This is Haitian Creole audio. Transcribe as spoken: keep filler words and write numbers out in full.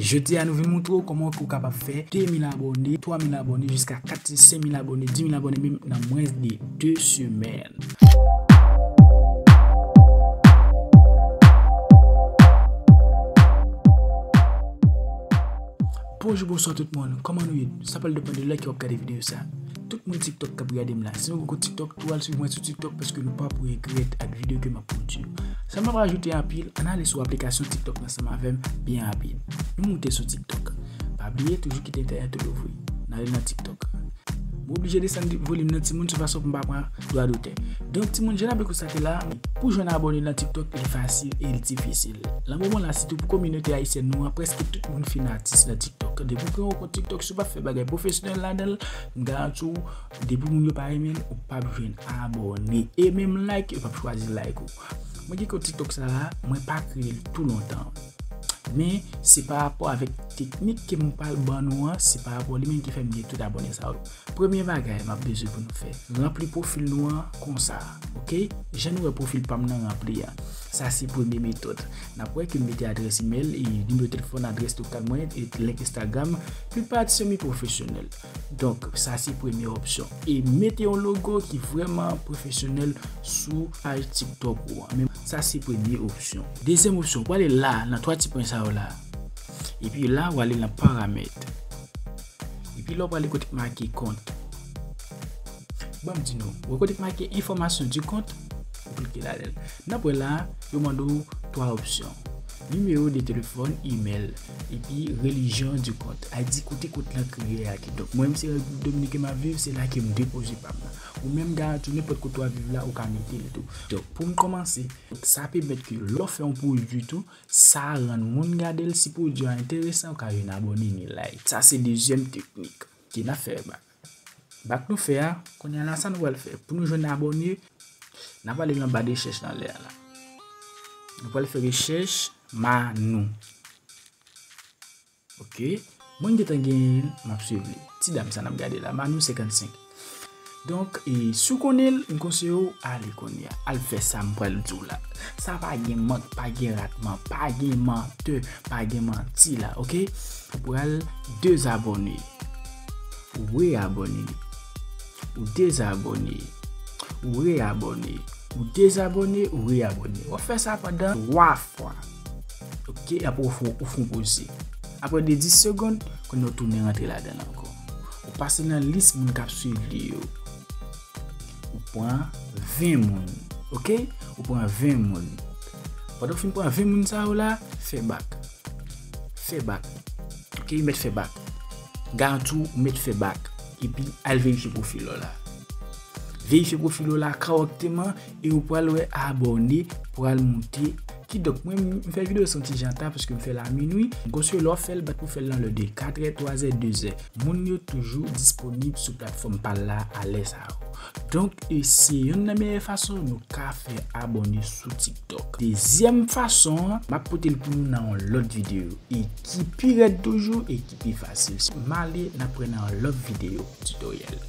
Jodi a, nou vin montre w kòman ke w kapab fè de mil abòne, twa mil abòne, jiska kat, senk mil abòne, dis mil abòne, menm nan mwens de de semèn. Bonjou, bonswa tout moun. Kòman nou ye? Sa pral depann de lè ke w ap gade videyo sa. Tout moun TikTok k ap gade m la, si nou poko TikTok tou, al swiv mwen sou TikTok paske nou p ap regrèt ak videyo ke m ap pwodui. San m pa ajoute anpil, ann ale sou aplikasyon TikTok ansanm avè m byen rapid. Nou moute sou TikTok. Pa bliye toujou kite entènèt ou louvri. N ale nan TikTok. Mwen oblije desann volim nan timoun sou fason pou m pa pran dwa dotè. Donk timoun, jan n ap konstate la, pou jwenn abòne nan TikTok, li fasil e li difisil. Nan moman la, sitou pou kominote ayisyèn nou an, prèske tout moun fin atis nan TikTok. Depi w kreye yon kont TikTok, si w pa fè bagay pwofesyonèl ladan l, m garanti w, depi moun yo pa renmen l, ou p ap jwenn abòne. E menm like, yo p ap chwazi like ou. Mwen gen kont TikTok sa la, mwen pa kreye l tou lontan. Men, se pa rapò avèk teknik ke m pral ban nou an, se pa rapò li menm ki fè m gen tout abòne sa yo. Premye bagay m ap bezwen pou nou fè, ranpli pwofil nou an konsa, oke? Jan nou wè pwofil pa m nan ranpli an. Sa se premye metòd. N ap wè ke m mete adrès imèl, e nimewo telefòn, adrès lokal mwen, e link Instagram, pi pati semi pwofesyonèl. Donk, sa se premye opsyon. E mete yon logo ki vrèman pwofesyonèl sou paj TikTok ou an. Men sa se premye opsyon. Dezyèm opsyon, w prale la, nan twa ti pwen sa yo la. Epi la, w ale nan paramèt. Epi la, w prale kote k make kont. Ban m di nou, w wè kote k make information du compte, ou klike ladan l. N ap wè la, yo mande w twa opsyon. Nimewo de telefòn, imèl, epi religion du compte. A di kote kont lan kreye a. Kidonk, mwen menm se Repiblik Dominiken m ap viv, se la ke m depoze pa m nan. Ou menm garanti w nenpòt kote w ap viv la, ou ka mete l tou. Donk, pou m kòmanse, sa pèmèt ke lè w fè yon pwodui tou, sa rann moun gade l, si pwodui a enteresan, ou ka jwenn abòne ni like. Sa se dezyèm teknik. Ki n ap fè bak. Bak nou fè a, kounye a la sa nou pral fè. Pou nou jwenn abòne, n ap ale nan ba de chèch nan lè a la. Nou pral fè rechèch Manou. Oke. Mwen gentan genyen l, m ap swiv li. Ti dam sa n ap gade la, Manou senkannsenk. Donk, e, si w konnen l, m konseye w, ale kounye a. Al fè sa m pral di w la. Sa pa gen mank, pa gen ratman, pa gen mantè, pa gen manti la, oke? Ou pral dezabòne. Ou reyabòne. Ou dezabòne. Ou reyabòne. Ou dezabòne, ou reyabòne. W ap fè sa pandan twa fwa. Oke, apre ou fè, ou fè yon poze. Apre de dis segonn, kounye a w tounen rantre ladan l ankò. Ou pase nan lis moun k ap swiv li yo. Ou pran ven moun. Oke? Ou pran ven moun. Pandan w fin pran ven moun sa yo la, fè bak. Fè bak. Oke, mèt fè bak. Garanti w mèt fè bak. Epi al verifye pwofil ou la. Verifye pwofil ou la kòrèkteman e ou pral wè abòne pral moute. Kidonk, mwen, m fè videyo sa yon ti jan ta paske m fè l a minwi. M konseye lè w fè l, bat pou fè l nan lè de katrè, twazè, dezè. Moun yo toujou disponib sou platfòm pa l la a lè sa yo. Donk, e se youn nan meyè fason nou ka fè abòne sou TikTok. Dezyèm fason an, m ap pote l pou nou nan yon lòt videyo. E ki pi rèd toujou, e ki pi fasil. M ale, n ap wè nan yon lòt videyo tutoriel.